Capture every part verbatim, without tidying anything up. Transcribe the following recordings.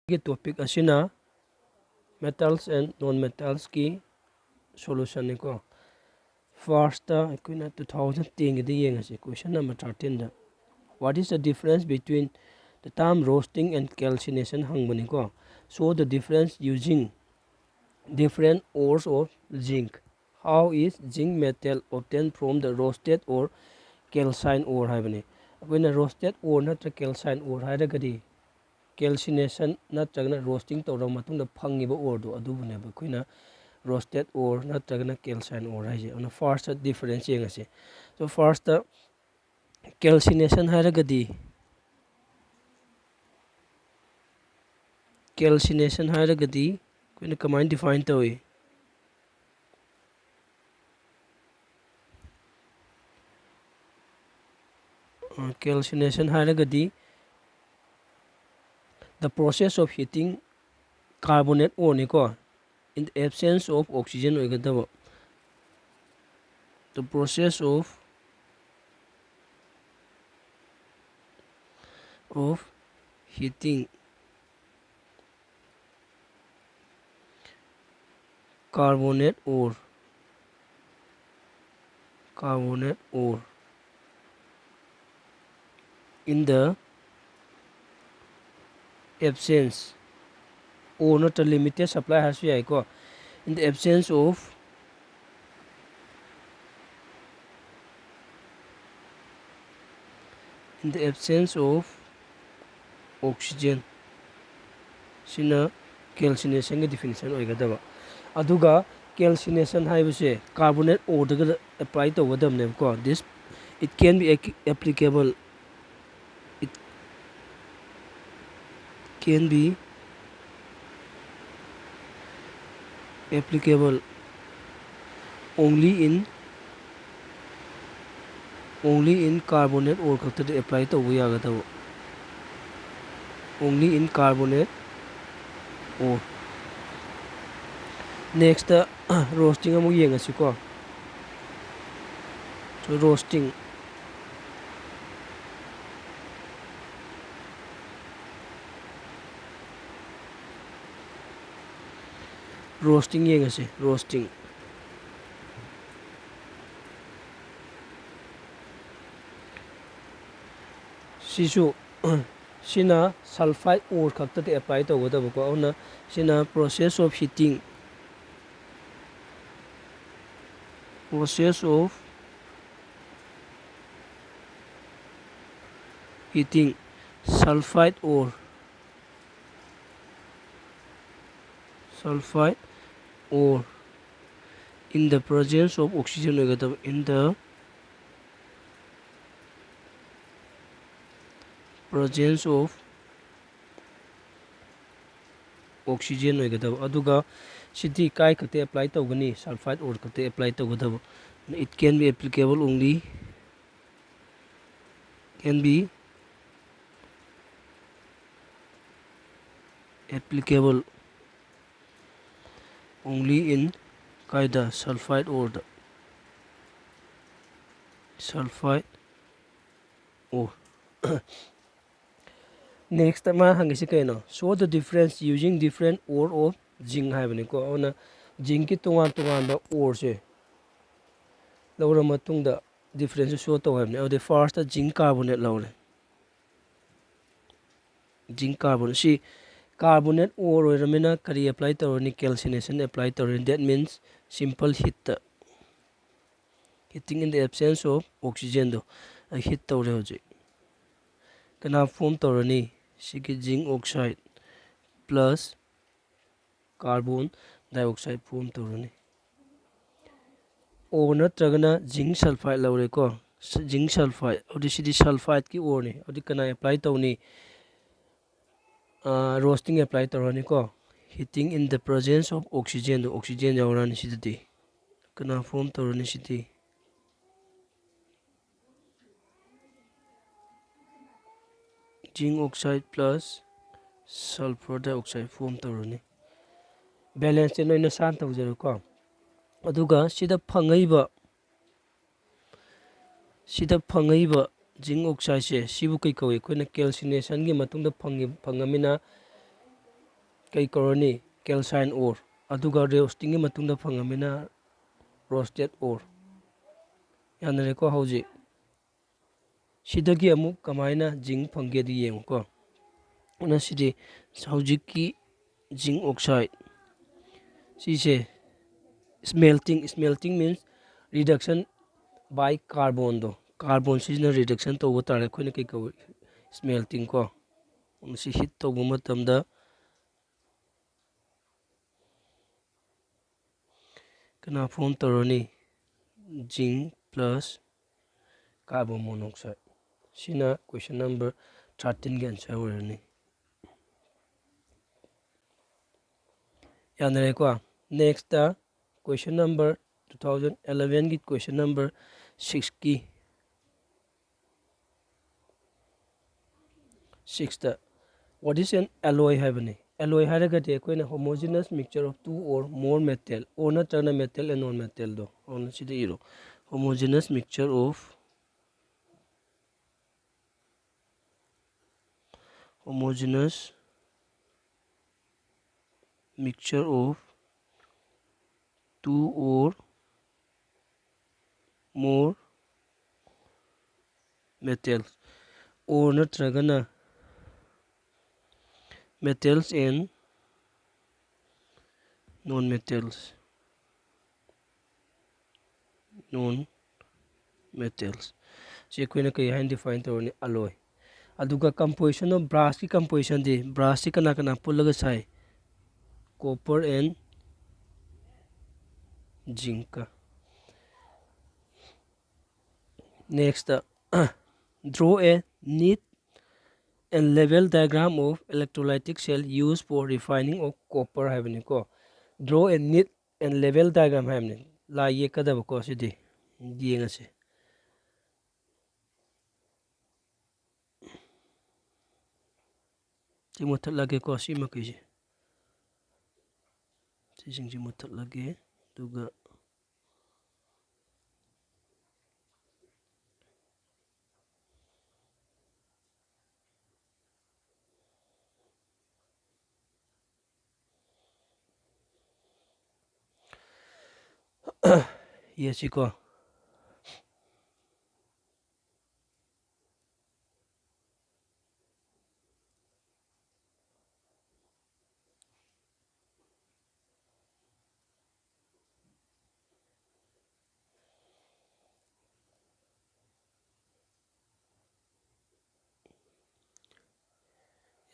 ꯒꯤ topic ꯑꯁꯤꯅ metals and non metals ꯀꯤ solution ꯅꯤꯀꯣ꯫ First ꯑꯩꯈꯣꯏꯅ two thousand ten ꯒꯤꯗ ꯌꯦꯡꯉꯁꯤ, question number thirteen the. What is the difference between the term roasting and calcination ꯍꯪꯕꯅꯤꯀꯣ꯫ Show the difference using different ores of zinc. How is zinc metal obtained from the roasted or calcined ore ꯍꯥꯏꯕꯅꯤ꯫ ꯑꯩꯈꯣꯏꯅ roasted ore ꯅꯠꯇ꯭ꯔꯒ calcined ore ꯍꯥꯏꯔꯒꯗꯤ calcination ꯅꯠꯇ꯭ꯔꯒꯅ roasting ꯇꯧꯔꯕ ꯃꯇꯨꯡꯗ ꯐꯪꯉꯤꯕ ore ꯗꯣ ꯑꯗꯨꯕꯨꯅꯦꯕ ꯑꯩꯈꯣꯏꯅ roasted ore ꯅꯠꯇ꯭ꯔꯒꯅ calcined ore ꯍꯥꯏꯁꯦ꯫ ꯑꯗꯨꯅ first difference ꯌꯦꯡꯉꯁꯤ꯫ So first calcination ꯍꯥꯏꯔꯒꯗꯤ, calcination ꯍꯥꯏꯔꯒꯗꯤ ꯑꯩꯈꯣꯏꯅ ꯀꯃꯥꯏꯅ define ꯇꯧꯏ? ꯑ, calcination ꯍꯥꯏꯔꯒꯗꯤ the process of heating carbonate ore ꯅꯤꯀꯣ, in the absence of oxygen ꯑꯣꯏꯒꯗꯕ꯫ The process of, of heating carbonate ore, carbonate ore in the absence, ore ꯅꯠꯇ꯭ꯔ limited supply ꯍꯥꯏꯔꯁꯨ ꯌꯥꯏꯀꯣ, in the absence of, in the absence of oxygen, ꯁꯤꯅ calcination ꯒꯤ definition ꯑꯣꯏꯒꯗꯕ꯫ ꯑꯗꯨꯒ calcination ꯍꯥꯏꯕꯁꯦ carbonate ore ꯗꯒ apply ꯇꯧꯒꯗꯕꯅꯦꯕꯀꯣ꯫ This, it can be applicable, it can be applicable only in, only in carbonate ore ꯈꯛꯇꯗ apply ꯇꯧꯕ ꯌꯥꯒꯗꯕ, only in carbonate ore꯫ Next roasting ꯑꯃꯨꯛ ꯌꯦꯡꯉꯁꯤꯀꯣ꯫ So roasting, Roasting ꯌꯦꯡꯉꯁꯤ, roasting꯫ ꯁꯤꯁꯨ, ꯁꯤꯅ sulfide ore ꯈꯛꯇꯗ apply ꯇꯧꯒꯗꯕꯀꯣ꯫ ꯑꯗꯨꯅ ꯁꯤꯅ process of heating, process of heating sulfide ore, sulfide ore in the presence of oxygen ꯑꯣꯏꯒꯗꯕ, in the presence of oxygen ꯑꯣꯏꯒꯗꯕ꯫ ꯑꯗꯨꯒ ꯁꯤꯗꯤ ꯀꯥꯏ ꯈꯛꯇ apply ꯇꯧꯒꯅꯤ? Sulfide ore ꯈꯛꯇ apply ꯇꯧꯒꯗꯕ꯫ It can be applicable only, can be applicable only in ꯀꯥꯏꯗ? Sulfide ore ꯗ, sulfide ore꯫ Next ꯃꯥ ꯍꯪꯉꯤꯁꯤ ꯀꯩꯅꯣ? Show the difference using different ore of zinc ꯍꯥꯏꯕꯅꯤꯀꯣ꯫ ꯑꯗꯨꯅ zinc ꯀꯤ ꯇꯣꯉꯥꯟ ꯇꯣꯉꯥꯟꯕ ore ꯁꯦ ꯂꯧꯔ ꯃꯇꯨꯡꯗ difference show ꯇꯧ ꯍꯥꯏꯕꯅꯤ꯫ ꯑꯗꯨꯗꯤ first zinc carbonate ꯂꯧꯔꯦ꯫ Zinc carbonate, ꯁꯤ carbonate ore ꯑꯣꯏꯔꯃꯤꯅ ꯀꯔꯤ apply ꯇꯧꯔꯅꯤ? Calcination apply ꯇꯧꯔꯅꯤ꯫ That means simple heat ꯇ, heating in the absence of oxygen ꯗꯣ ꯑꯩ heat ꯇꯧꯔꯦ ꯍꯧꯖꯤꯛ꯫ ꯀꯅꯥ form ꯇꯧꯔꯅꯤ? ꯁꯤꯒꯤ zinc oxide plus carbon dioxide form ꯇꯧꯔꯅꯤ꯫ Ore ꯅꯠꯇ꯭ꯔꯒꯅ zinc sulfide ꯂꯧꯔꯦꯀꯣ꯫ Zinc sulfide, ꯑꯗꯨꯗꯤ ꯁꯤꯗꯤ sulfide ꯀꯤ ore ꯅꯤ꯫ ꯑꯗꯨꯗꯤ ꯀꯅꯥ apply ꯇꯧꯅꯤ? ꯑꯥ, roasting apply ꯇꯧꯔꯅꯤꯀꯣ꯫ Heating in the presence of oxygen ꯗꯣ, oxygen ꯌꯥꯎꯔꯛꯑꯅꯤ ꯁꯤꯗꯗꯤ꯫ ꯀꯅꯥ form ꯇꯧꯔꯅꯤ ꯁꯤꯗꯤ? Zinc oxide plus sulfur dioxide form ꯇꯧꯔꯅꯤ꯫ Balance ꯇꯤ ꯅꯣꯏ ꯅꯁꯥꯅ ꯇꯧꯖꯔꯣꯀꯣ꯫ ꯑꯗꯨꯒ ꯁꯤꯗ ꯐꯪꯉꯛꯏꯕ, ꯁꯤꯗ ꯐꯪꯉꯛꯏꯕ zinc oxide ꯁꯦ, ꯁꯤꯕꯨ ꯀꯩ ꯀꯧꯏ? ꯑꯩꯈꯣꯏꯅ calcination ꯒꯤ ꯃꯇꯨꯡꯗ ꯐꯪꯉꯤ-, ꯐꯪꯉꯃꯤꯅ ꯀꯩ ꯀꯧꯔꯅꯤ? Calcine ore꯫ ꯑꯗꯨꯒ ꯔꯣꯁꯇꯤꯡꯒꯤ ꯃꯇꯨꯡꯗ ꯐꯪꯉꯃꯤꯅ ꯔꯣꯁꯇꯦꯠ ꯑꯣꯔ꯫ ꯌꯥꯅꯔꯦꯀꯣ? ꯍꯧꯖꯤꯛ ꯁꯤꯗꯒꯤ ꯑꯃꯨꯛ ꯀꯃꯥꯏꯅ ꯖꯤꯡ ꯐꯪꯒꯦꯗꯤ ꯌꯦꯡꯉꯨꯀꯣ꯫ ꯑꯗꯨꯅ ꯁꯤꯗꯤ ꯍꯧꯖꯤꯛꯀꯤ ꯖꯤꯡ ꯑꯣꯛꯁꯥꯏꯠ ꯁꯤꯁꯦ smelting, smelting means reduction by carbonꯗꯣ, ꯀꯥꯔꯕꯣꯟ ꯁꯤꯖꯤꯟꯅ reduction ꯇꯧꯕ ꯇꯥꯔꯦ ꯑꯩꯈꯣꯏꯅ ꯀꯩ ꯀꯧꯏ? Smelting ꯀꯣ꯫ ꯃꯁꯤ heat ꯇꯧꯕ ꯃꯇꯝꯗ ꯀꯅꯥ form ꯇꯧꯔꯅꯤ? Zinc plus carbon monoxide꯫ ꯁꯤꯅ question number thirteenꯒꯤ answer ꯑꯣꯏꯔꯅꯤ꯫ ꯌꯥꯅꯔꯦꯀꯣ? Nextꯇ question number two thousand elevenꯒꯤ question number sixꯀꯤ, sixꯇ what is an alloy ꯍꯥꯏꯕꯅꯤ꯫ Alloy ꯍꯥꯏꯔꯒꯗꯤ ꯑꯩꯈꯣꯏꯅ homogeneous mixture of two or more metal, or ꯅꯠꯇ꯭ꯔꯒꯅ metal and non metalꯗꯣ, ꯑꯗꯨꯅ ꯁꯤꯗ ꯏꯔꯣ, homogeneous mixture of, homogeneous mixture of two or more metals, or ꯅꯠꯇ꯭ꯔꯒꯅ metals and non metals, non metals꯫ ꯁꯤ ꯑꯩꯈꯣꯏꯅ ꯀꯔꯤ ꯍꯥꯏꯅ define ꯇꯧꯔꯅꯤ? Alloy꯫ ꯑꯗꯨꯒ composition of brassꯀꯤ compositionꯗꯤ, brassꯁꯤ ꯀꯅꯥ ꯀꯅꯥ ꯄꯨꯜꯂꯒ ꯁꯥꯏ? Copper and zincꯀ꯫ Nextꯇ draw a neat and level diagram of electrolytic cell used for refining of copper ꯍꯥꯏꯕꯅꯤꯀꯣ꯫ Draw a neat and level diagram ꯍꯥꯏꯕꯅꯤ꯫ ꯂꯥꯏ ꯌꯦꯛꯀꯗꯕꯀꯣ ꯁꯤꯗꯤ꯫ ꯌꯦꯡꯉꯁꯤ꯫ ꯁꯤ ꯃꯨꯠꯊꯠꯂꯒꯦꯀꯣ, ꯁꯤ ꯃꯈꯩꯁꯦ꯫ ꯁꯤꯁꯤꯡꯁꯤ ꯃꯨꯠꯊꯠꯂꯒꯦ꯫ ꯑꯗꯨꯒ ꯌꯦꯡꯁꯤꯀꯣ꯫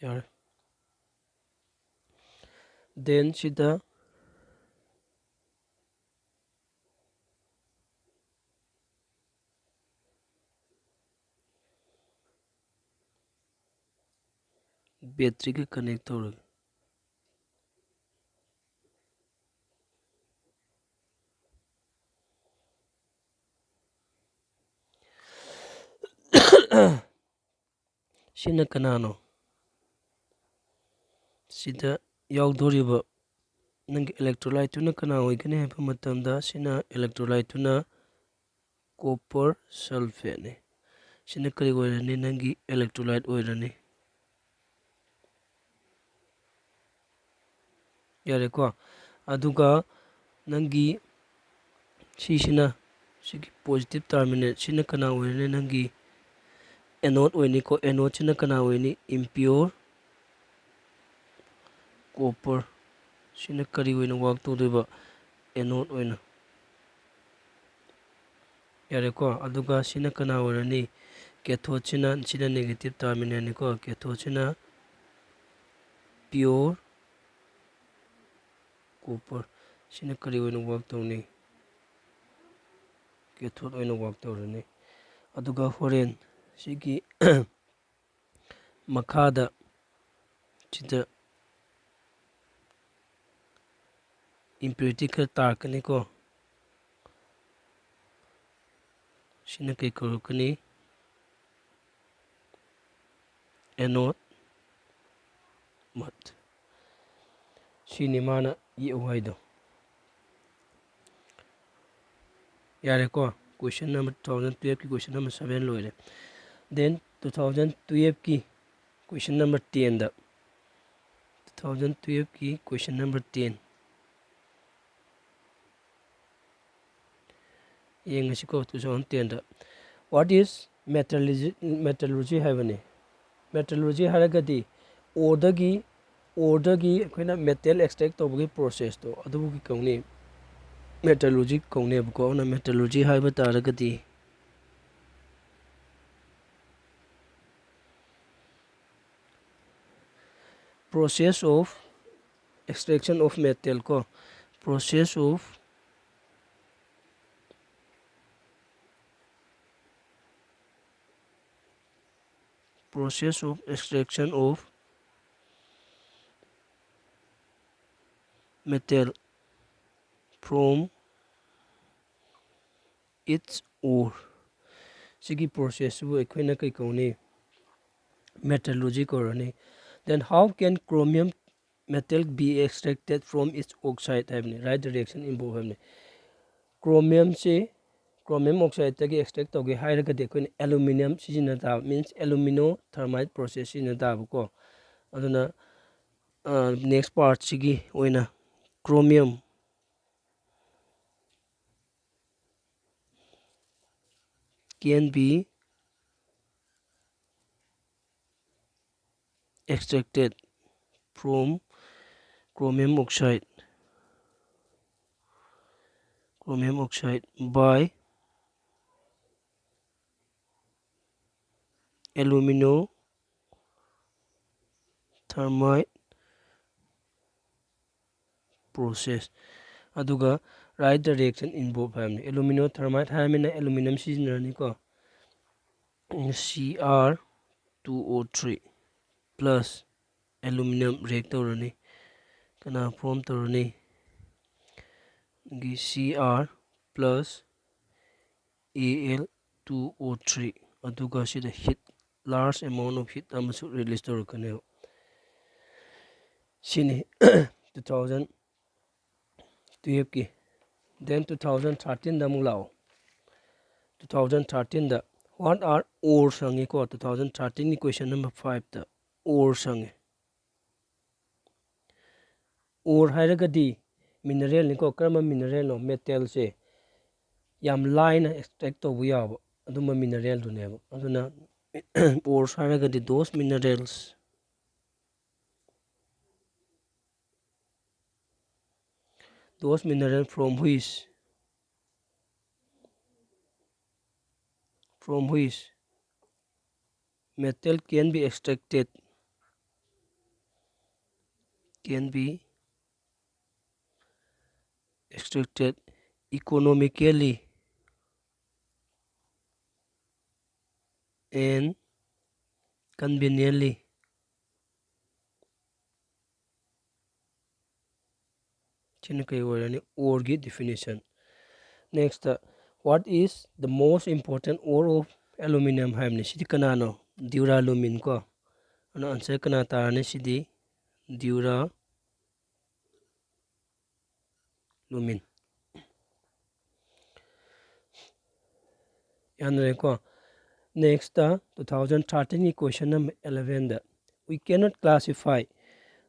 ꯌꯥꯔꯦ꯫ Then ꯁꯤꯗ batteryꯒ connect ꯇꯧꯔꯒꯦ꯫ ꯁꯤꯅ ꯀꯅꯥꯅꯣ? ꯁꯤꯗ ꯌꯥꯎꯗꯣꯔꯤꯕ ꯅꯪꯒꯤ electrolyteꯇꯨꯅ ꯀꯅꯥ ꯑꯣꯏꯒꯅꯤ ꯍꯥꯏꯕ ꯃꯇꯝꯗ, ꯁꯤꯅ electrolyteꯇꯨꯅ copper sulfateꯅꯤ꯫ ꯁꯤꯅ ꯀꯔꯤ ꯑꯣꯏꯔꯅꯤ? ꯅꯪꯒꯤ electrolyte ꯑꯣꯏꯔꯅꯤ꯫ ꯌꯥꯔꯦꯀꯣ? ꯑꯗꯨꯒ ꯅꯪꯒꯤ ꯁꯤꯁꯤꯅ, ꯁꯤꯒꯤ positive terminal, ꯁꯤꯅ ꯀꯅꯥ ꯑꯣꯏꯔꯅꯤ? ꯅꯪꯒꯤ anode ꯑꯣꯏꯅꯤꯀꯣ꯫ Anodeꯁꯤꯅ ꯀꯅꯥ ꯑꯣꯏꯅꯤ? Impure copper꯫ ꯁꯤꯅ ꯀꯔꯤ ꯑꯣꯏꯅ work ꯇꯧꯗꯣꯏꯕ? Anode ꯑꯣꯏꯅ꯫ ꯌꯥꯔꯦꯀꯣ? ꯑꯗꯨꯒ ꯁꯤꯅ ꯀꯅꯥ ꯑꯣꯏꯔꯅꯤ? Cathodeꯁꯤꯅ, ꯁꯤꯅ negative terminalꯅꯤꯀꯣ꯫ Cathodeꯁꯤꯅ pure copper꯫ ꯁꯤꯅ ꯀꯔꯤ ꯑꯣꯏꯅ work ꯇꯧꯅꯤ? Cathode ꯑꯣꯏꯅ work ꯇꯧꯔꯅꯤ꯫ ꯑꯗꯨꯒ ꯍꯣꯔꯦꯟ ꯁꯤꯒꯤ ꯃꯈꯥꯗ ꯁꯤꯗ impurity ꯈꯔ ꯇꯥꯔꯛꯀꯅꯤꯀꯣ꯫ ꯁꯤꯅ ꯀꯩ ꯀꯧꯔꯛꯀꯅꯤ? Anode mud꯫ ꯁꯤꯅꯤ ꯃꯥꯅ ꯌꯦꯛꯎ ꯍꯥꯏꯗꯣ꯫ ꯌꯥꯔꯦꯀꯣ? Question number, two thousand twelveꯀꯤ question number seven ꯂꯣꯏꯔꯦ꯫ Then two thousand twelveꯀꯤ question number tenꯗ, two thousand twelveꯀꯤ question number ten꯫ ꯌꯦꯡꯉꯁꯤꯀꯣ, two thousand ten the. What is metallurgy? Metallurgy ꯍꯥꯏꯕꯅꯤ꯫ Metallurgy ꯍꯥꯏꯔꯒꯗꯤ ꯑꯣꯔꯗꯒꯤ, ꯑꯣꯔꯗꯒꯤ ꯑꯩꯈꯣꯏꯅ ꯃꯦꯇꯦꯜ ꯑꯦꯛꯁꯇ꯭ꯔꯦꯛ ꯇꯧꯕꯒꯤ ꯄ꯭ꯔꯣꯁꯦꯁꯇꯣ ꯑꯗꯨꯕꯨꯒꯤ ꯀꯧꯅꯤ, ꯃꯦꯇꯂꯣꯖꯤ ꯀꯧꯅꯦꯕꯀꯣ꯫ ꯑꯗꯨꯅ ꯃꯦꯇꯂꯣꯖꯤ ꯍꯥꯏꯕ ꯇꯥꯔꯒꯗꯤ process of extraction of metal ꯀꯣ, process of process of extraction of metal from its ore꯫ ꯁꯤꯒꯤ ꯄ꯭ꯔꯣꯁꯦꯁꯁꯤꯕꯨ ꯑꯩꯈꯣꯏꯅ ꯀꯩ ꯀꯧꯅꯤ? ꯃꯦꯇꯂꯣꯖꯤ ꯀꯧꯔꯅꯤ꯫ Then how can chromium metal be extracted from its oxide ꯍꯥꯏꯕꯅꯤ, write the reaction involved ꯍꯥꯏꯕꯅꯤ꯫ ꯀ꯭ꯔꯣꯃꯤꯌꯝꯁꯤ, ꯀ꯭ꯔꯣꯃꯤꯌꯝ ꯑꯣꯛꯁꯥꯏꯠꯇꯒꯤ ꯑꯦꯛꯁꯇ꯭ꯔꯦꯛ ꯇꯧꯒꯦ ꯍꯥꯏꯔꯒꯗꯤ ꯑꯩꯈꯣꯏꯅ aluminium ꯁꯤꯖꯤꯟꯅ ꯇꯥꯕ, means alumino thermite process ꯁꯤꯖꯤꯟꯅ ꯇꯥꯕꯀꯣ꯫ ꯑꯗꯨꯅ ꯅꯦꯛꯁ ꯄꯥꯔꯠꯁꯤꯒꯤ ꯑꯣꯏꯅ chromium can be extracted from chromium oxide, chromium oxide by alumino thermite process꯫ ꯑꯗꯨꯒ write the reaction involved ꯍꯥꯏꯕꯅꯤ꯫ ꯑꯦꯂꯨꯃꯤꯅꯣ ꯊꯔꯃꯥꯏꯠ ꯍꯥꯏꯔꯃꯤꯅ aluminium ꯁꯤꯖꯤꯟꯅꯔꯅꯤꯀꯣ꯫ C R two O three plus aluminium react ꯇꯧꯔꯅꯤ꯫ ꯀꯅꯥ form ꯇꯧꯔꯅꯤ? C R plus A L two O three꯫ ꯑꯗꯨꯒ ꯁꯤꯗ heat, large amount of heat ꯑꯃꯁꯨ release ꯇꯧꯔꯛꯀꯅꯦꯕ꯫ ꯁꯤꯅꯤ two thousand twelve ꯀꯤ꯫ Then two thousand thirteen ꯗ ꯑꯃꯨꯛ ꯂꯥꯛꯑꯣ꯫ Two thousand thirteen the what are ores ꯍꯪꯉꯤꯀꯣ, two thousand thirteen ꯒꯤ question number five ꯇ ores ꯍꯪꯉꯤ꯫ ꯑꯣꯔ ꯍꯥꯏꯔꯒꯗꯤ ꯃꯤꯅꯔꯦꯜꯅꯤꯀꯣ꯫ ꯀꯔꯝꯕ ꯃꯤꯅꯔꯦꯜꯅꯣ? ꯃꯦꯇꯦꯜꯁꯦ꯫ ꯌꯥꯝ ꯂꯥꯏꯅ extract ꯇꯧꯕ ꯌꯥꯕ ꯑꯗꯨꯝꯕ mineral ꯗꯨꯅꯦꯕ꯫ ꯑꯗꯨꯅ ores ꯍꯥꯏꯔꯒꯗꯤ those minerals, those mineral from which, from which metal can be extracted, can be extracted economically and conveniently. ꯁꯤꯅ ꯀꯩ ꯑꯣꯏꯔꯅꯤ? Ore ꯒꯤ definition꯫ Next, what is the most important ore of aluminium ꯍꯥꯏꯕꯅꯤ꯫ ꯁꯤꯗꯤ ꯀꯅꯥꯅꯣ? Duralumin ꯀꯣ꯫ ꯑꯗꯨꯅ answer ꯀꯅꯥ ꯇꯥꯔꯅꯤ ꯁꯤꯗꯤ? Duralumin꯫ ꯌꯥꯅꯔꯦꯀꯣ꯫ Next, two thousand thirteen ꯒꯤ question number eleven the, "We cannot classify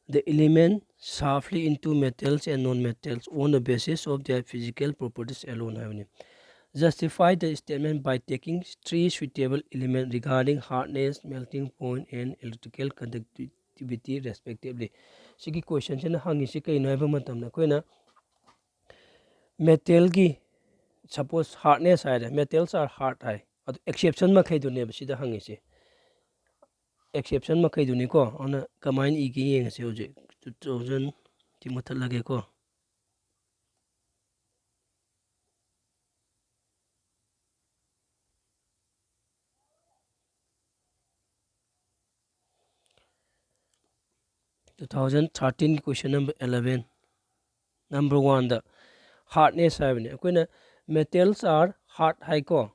the element sharply into metals and non-metals on the basis of their physical properties alone" ꯍꯥꯏꯕꯅꯤ꯫ "Justify the statement by taking three suitable elements regarding hardness, melting point, and electrical conductivity respectively." ꯁꯤꯒꯤ question ꯁꯤꯅ ꯍꯪꯉꯤꯁꯤ ꯀꯩꯅꯣ ꯍꯥꯏꯕ ꯃꯇꯝꯗ, ꯑꯩꯈꯣꯏꯅ metal ꯒꯤ, suppose, hardness ꯍꯥꯏꯔꯦ, metals are hard ꯍꯥꯏ, ꯑꯗꯨ exception ꯃꯈꯩꯗꯨꯅꯦꯕ ꯁꯤꯗ ꯍꯪꯉꯤꯁꯦ, exception ꯃꯈꯩꯗꯨꯅꯤꯀꯣ꯫ ꯑꯗꯨꯅ ꯀꯃꯥꯏꯅ ꯏꯒꯦ ꯌꯦꯡꯉꯁꯤ ꯍꯧꯖꯤꯛ꯫ Two thousand ꯁꯤ ꯃꯨꯠꯊꯠꯂꯒꯦꯀꯣ꯫ Two thousand thirteen question number eleven, number one ꯗ hardness ꯍꯥꯏꯕꯅꯤ꯫ ꯑꯩꯈꯣꯏꯅ metals are hard ꯍꯥꯏꯀꯣ,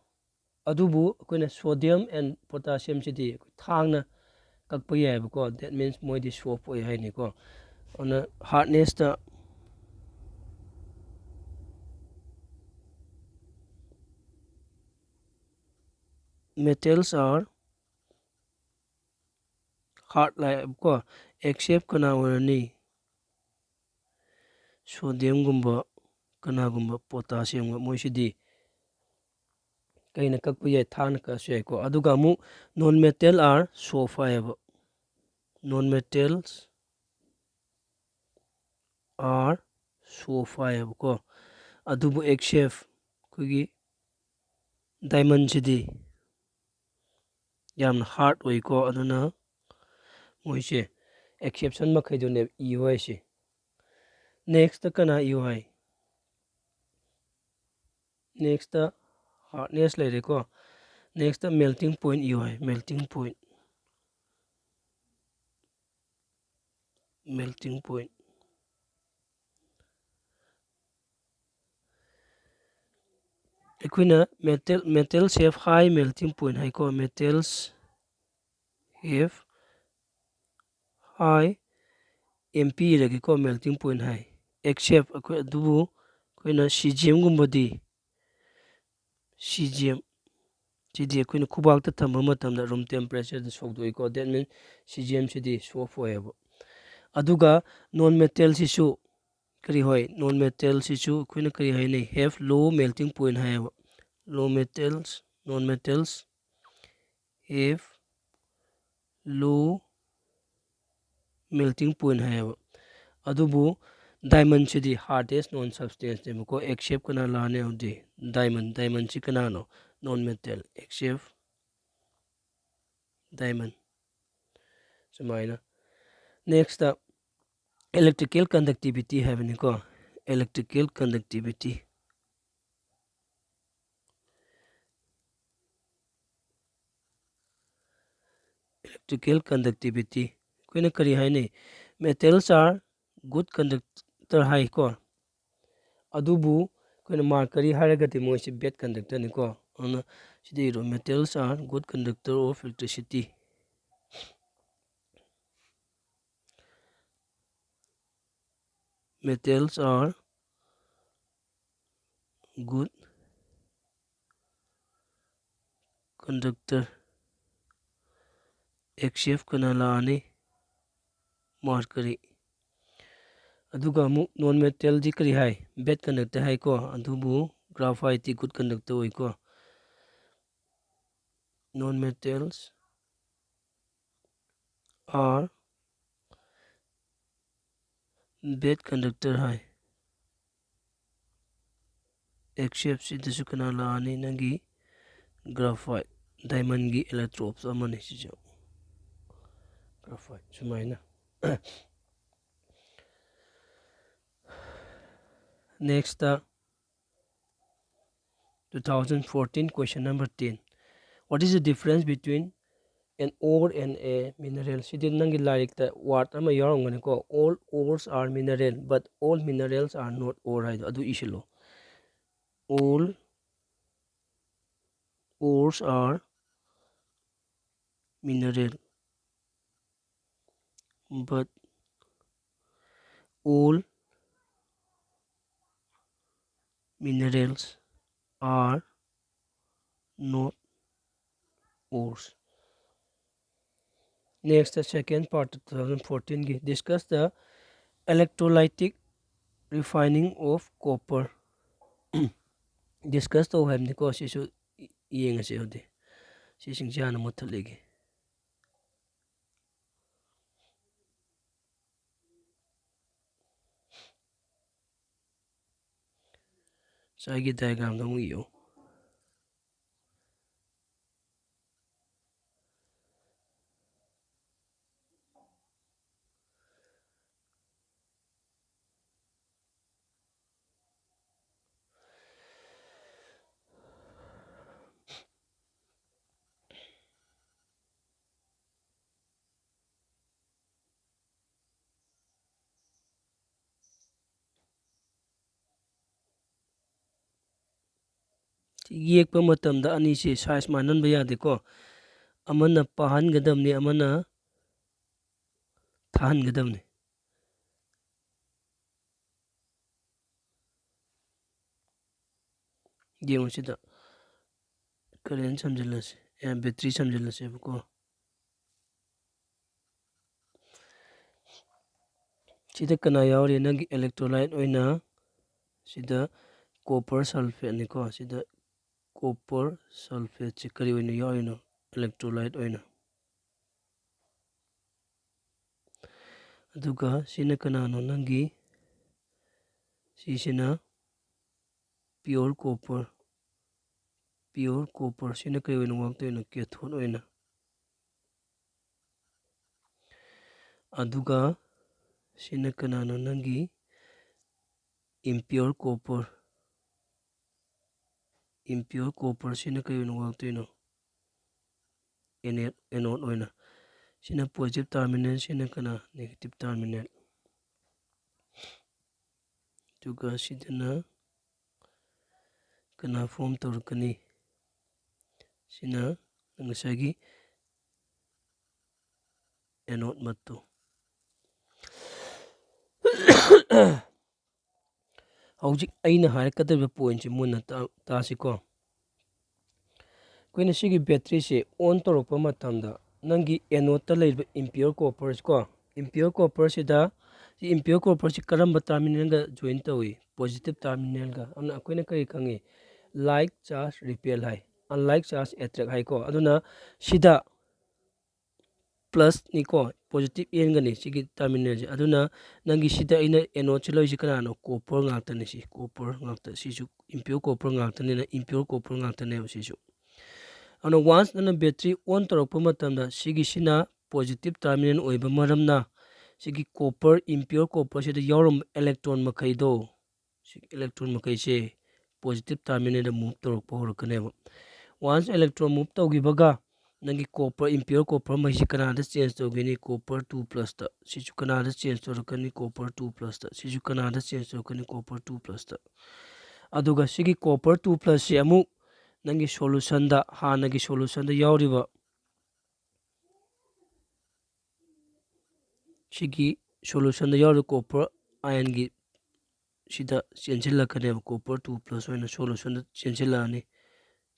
ꯑꯗꯨꯕꯨ ꯑꯩꯈꯣꯏꯅ sodium and potassium ꯁꯤꯗꯤ ꯑꯩꯈꯣꯏ ꯊꯥꯡꯅ ꯀꯛꯄ ꯌꯥꯏꯑꯕꯀꯣ꯫ That means ꯃꯣꯏꯗꯤ soft ꯑꯣꯏ ꯍꯥꯏꯅꯤꯀꯣ꯫ ꯑꯗꯨꯅ hardness ꯇ, metals are hard ꯍꯥꯏꯕꯀꯣ, except ꯀꯅꯥ ꯑꯣꯏꯔꯅꯤ? Sodium ꯒꯨꯝꯕ, ꯀꯅꯥꯒꯨꯝꯕ, potassium ꯒ, ꯃꯣꯏꯁꯤꯗꯤ ꯀꯩꯅ ꯀꯛꯄ ꯌꯥꯏ, ꯊꯥꯡꯅ ꯀꯛꯑꯁꯨ ꯌꯥꯏꯀꯣ꯫ ꯑꯗꯨꯒ ꯑꯃꯨꯛ non metal are soft ꯍꯥꯏꯌꯦꯕ, non metals are soft ꯍꯥꯏꯌꯦꯕꯀꯣ꯫ ꯑꯗꯨꯕꯨ except ꯑꯩꯈꯣꯏꯒꯤ diamondꯁꯤꯗꯤ ꯌꯥꯝꯅ hard ꯑꯣꯏꯀꯣ꯫ ꯑꯗꯨꯅ ꯃꯣꯏꯁꯦ exception ꯃꯈꯩꯗꯨꯅꯦꯕ ꯏꯌꯨ ꯍꯥꯏꯁꯦ꯫ Nextꯇ ꯀꯅꯥ ꯏꯌꯨ ꯍꯥꯏ? Nextꯇ hardness ꯂꯩꯔꯦꯀꯣ꯫ Nextꯇ melting point ꯏꯌꯨ ꯍꯥꯏ, melting point, melting point꯫ ꯑꯩꯈꯣꯏꯅ metal, metals have high melting point ꯍꯥꯏꯀꯣ, metals have high, M P ꯏꯔꯒꯦꯀꯣ, melting point high. Except ꯑꯩꯈꯣꯏ, ꯑꯗꯨꯕꯨ ꯑꯩꯈꯣꯏꯅ cesiumꯒꯨꯝꯕꯗꯤ, cesium ꯁꯤꯗꯤ ꯑꯩꯈꯣꯏꯅ ꯈꯨꯕꯥꯛꯇ ꯊꯝꯕ ꯃꯇꯝꯗ room temperatureꯗ ꯁꯧꯗꯣꯛꯏꯀꯣ꯫ That means cesiumꯁꯤꯗꯤ soft ꯑꯣꯏꯌꯦꯕ꯫ ꯑꯗꯨꯒ non metalꯁꯤꯁꯨ ꯀꯔꯤ ꯍꯣꯏ, non metalꯁꯤꯁꯨ ꯑꯩꯈꯣꯏꯅ ꯀꯔꯤ ꯍꯥꯏꯅꯩ? Have low melting point ꯍꯥꯏꯌꯦꯕ꯫ Low metals, non metals have low melting point ꯍꯥꯏꯌꯦꯕ꯫ ꯑꯗꯨꯕꯨ diamondꯁꯤꯗꯤ hardest known substanceꯅꯦꯕꯀꯣ꯫ Except ꯀꯅꯥ ꯂꯥꯛꯑꯅꯤ? ꯑꯗꯨꯗꯤ diamond, diamondꯁꯤ ꯀꯅꯥꯅꯣ? Non metal, except diamond꯫ ꯁꯨꯃꯥꯏꯅ꯫ Nextꯇ electrical conductivity ꯍꯥꯏꯕꯅꯤꯀꯣ, electrical conductivity꯫ Electrical conductivity ꯑꯩꯈꯣꯏꯅ ꯀꯔꯤ ꯍꯥꯏꯅꯩ? Metals are good conductor ꯍꯥꯏꯀꯣ꯫ ꯑꯗꯨꯕꯨ ꯑꯩꯈꯣꯏꯅ mercury ꯍꯥꯏꯔꯒꯗꯤ ꯃꯣꯏꯁꯤ bad conductorꯅꯤꯀꯣ꯫ ꯑꯗꯨꯅ ꯁꯤꯗ ꯏꯔꯣ, metals are good conductor of electricity, metals are good conductor, except ꯀꯅꯥ ꯂꯥꯛꯑꯅꯤ? Mercury꯫ ꯑꯗꯨꯒ ꯑꯃꯨꯛ non metalꯗꯤ ꯀꯔꯤ ꯍꯥꯏ? Bad conductor ꯍꯥꯏꯀꯣ꯫ ꯑꯗꯨꯕꯨ graphiteꯇꯤ good conductor ꯑꯣꯏꯀꯣ꯫ non metals are bad conductor high. Except ꯁꯤꯗꯁꯨ ꯀꯅꯥ ꯂꯥꯛꯑꯅꯤ? ꯅꯪꯒꯤ graphite, diamondꯒꯤ allotropes ꯑꯃꯅꯤ ꯁꯤꯁꯨ꯫ Graphite ꯁꯨꯃꯥꯏꯅ꯫ Next, two thousand fourteen, question number ten. What is the difference between an ore and a mineral? ꯁꯤꯗꯤ ꯅꯪꯒꯤ ꯂꯥꯏꯔꯤꯛꯇ word ꯑꯃ ꯌꯥꯎꯔꯝꯒꯅꯤꯀꯣ, "All ores are mineral, but all minerals are not ore" ꯍꯥꯏꯗꯣ, ꯑꯗꯨ ꯏꯁꯤꯜꯂꯣ꯫ All ores are mineral, but all minerals are not ores. Next, the second part, two thousand fourteenꯒꯤ, discuss the electrolytic refining of copper. Discuss ꯇꯧ ꯍꯥꯏꯕꯅꯤꯀꯣ꯫ ꯁꯤꯁꯨ ꯌꯦꯡꯉꯁꯤ ꯍꯧꯖꯤꯛ꯫ ꯁꯤꯁꯤꯡꯁꯦ ꯍꯥꯟꯅ ꯃꯨꯠꯊꯠꯂꯤꯒꯦ꯫ ꯉꯁꯥꯏꯒꯤ diagramꯗꯣ ꯑꯃꯨꯛ ꯌꯦꯡꯉꯨ꯫ ꯌꯦꯛꯄ ꯃꯇꯝꯗ ꯑꯅꯤꯁꯦ size ꯃꯥꯟꯍꯟꯕ ꯌꯥꯗꯦꯀꯣ꯫ ꯑꯃꯅ ꯄꯥꯍꯟꯒꯗꯕꯅꯤ, ꯑꯃꯅ ꯊꯥꯍꯟꯒꯗꯕꯅꯤ꯫ ꯌꯦꯡꯉꯨ ꯁꯤꯗ current ꯁꯝꯖꯤꯜꯂꯁꯤ, ꯑꯦ, battery ꯁꯝꯖꯤꯜꯂꯁꯦꯕꯀꯣ꯫ ꯁꯤꯗ ꯀꯅꯥ ꯌꯥꯎꯔꯤ? ꯅꯪꯒꯤ electrolyte ꯑꯣꯏꯅ ꯁꯤꯗ copper sulphateꯅꯤꯀꯣ꯫ ꯁꯤꯗ copper sulphateꯁꯦ ꯀꯔꯤ ꯑꯣꯏꯅ ꯌꯥꯎꯔꯤꯅꯣ? electrolyte ꯑꯣꯏꯅ꯫ ꯑꯗꯨꯒ ꯁꯤꯅ ꯀꯅꯥꯅꯣ? ꯅꯪꯒꯤ ꯁꯤꯁꯤꯅ pure copper, pure copper꯫ ꯁꯤꯅ ꯀꯩ ꯑꯣꯏꯅ work ꯇꯧꯔꯤꯅꯣ? Cathode ꯑꯣꯏꯅ꯫ ꯑꯗꯨꯒ ꯁꯤꯅ ꯀꯅꯥꯅꯣ? ꯅꯪꯒꯤ impure copper, impure copper꯫ ꯁꯤꯅ ꯀꯩ ꯑꯣꯏꯅ work ꯇꯧꯔꯤꯅꯣ? Anode, anode ꯑꯣꯏꯅ꯫ ꯁꯤꯅ positive terminal, ꯁꯤꯅ ꯀꯅꯥ? Negative terminal꯫ ꯑꯗꯨꯒ ꯁꯤꯗꯅ ꯀꯅꯥ form ꯇꯧꯔꯛꯀꯅꯤ? ꯁꯤꯅ ꯉꯁꯥꯏꯒꯤ anode ꯃꯠꯇꯣ꯫ ꯍꯧꯖꯤꯛ ꯑꯩꯅ ꯍꯥꯏꯔꯛꯀꯗꯧꯔꯤꯕ pointꯁꯤ ꯃꯨꯟꯅ ꯇꯥ-, ꯇꯥꯁꯤꯀꯣ꯫ ꯑꯩꯈꯣꯏꯅ ꯁꯤꯒꯤ batteryꯁꯦ on ꯇꯧꯔꯛꯄ ꯃꯇꯝꯗ ꯅꯪꯒꯤ anodeꯇ ꯂꯩꯔꯤꯕ impure copperꯁꯤ ꯀꯣ, impure copperꯁꯤꯗ, ꯁꯤ impure copperꯁꯤ ꯀꯔꯝꯕ terminalꯒ join ꯇꯧꯏ? Positive terminalꯒ꯫ ꯑꯗꯨꯅ ꯑꯩꯈꯣꯏꯅ ꯀꯔꯤ ꯈꯪꯉꯤ? Like charge repel ꯍꯥꯏ, unlike charge attract ꯍꯥꯏꯀꯣ꯫ ꯑꯗꯨꯅ ꯁꯤꯗ plusꯅꯤꯀꯣ, positive ꯌꯦꯟꯒꯅꯤ ꯁꯤꯒꯤ terminalꯁꯦ꯫ ꯑꯗꯨꯅ ꯅꯪꯒꯤ ꯁꯤꯗ ꯑꯩꯅ anodeꯁꯤ ꯂꯧꯔꯤꯁꯤ ꯀꯅꯥꯅꯣ? Copper ꯉꯥꯛꯇꯅꯤ꯫ ꯁꯤ copper ꯉꯥꯛꯇ, ꯁꯤꯁꯨ impure copper ꯉꯥꯛꯇꯅꯤꯅ impure copper ꯉꯥꯛꯇꯅꯦꯕ ꯁꯤꯁꯨ꯫ ꯑꯗꯨꯅ once ꯅꯪꯅ battery on ꯇꯧꯔꯛꯄ ꯃꯇꯝꯗ ꯁꯤꯒꯤꯁꯤꯅ positive terminal ꯑꯣꯏꯕ ꯃꯔꯝꯅ ꯁꯤꯒꯤ copper, impure copperꯁꯤꯗ ꯌꯥꯎꯔꯝꯕ electron ꯃꯈꯩꯗꯣ, ꯁꯤ electron ꯃꯈꯩꯁꯦ positive terminalꯗ move ꯇꯧꯔꯛꯄ ꯍꯧꯔꯛꯀꯅꯦꯕ꯫ Once electron move ꯇꯧꯈꯤꯕꯒ ꯅꯪꯒꯤ copper, impure copper ꯃꯩꯁꯤ ꯀꯅꯥꯗ change ꯇꯧꯒꯅꯤ? Copper two plusꯇ꯫ ꯁꯤꯁꯨ ꯀꯅꯥꯗ change ꯇꯧꯔꯛꯀꯅꯤ? Copper two plusꯇ꯫ ꯁꯤꯁꯨ ꯀꯅꯥꯗ change ꯇꯧꯔꯛꯀꯅꯤ? Copper two plusꯇ꯫ ꯑꯗꯨꯒ ꯁꯤꯒꯤ copper two plusꯁꯤ ꯑꯃꯨꯛ ꯅꯪꯒꯤ solutionꯗ, ꯍꯥꯟꯅꯒꯤ solutionꯗ ꯌꯥꯎꯔꯤꯕ ꯁꯤꯒꯤ solutionꯗ ꯌꯥꯎꯔꯤꯕ copper ionꯒꯤ ꯁꯤꯗ ꯆꯦꯟꯁꯤꯜꯂꯛꯀꯅꯦꯕ, copper two plus ꯑꯣꯏꯅ solutionꯗ ꯆꯦꯟꯁꯤꯜꯂꯛꯑꯅꯤ꯫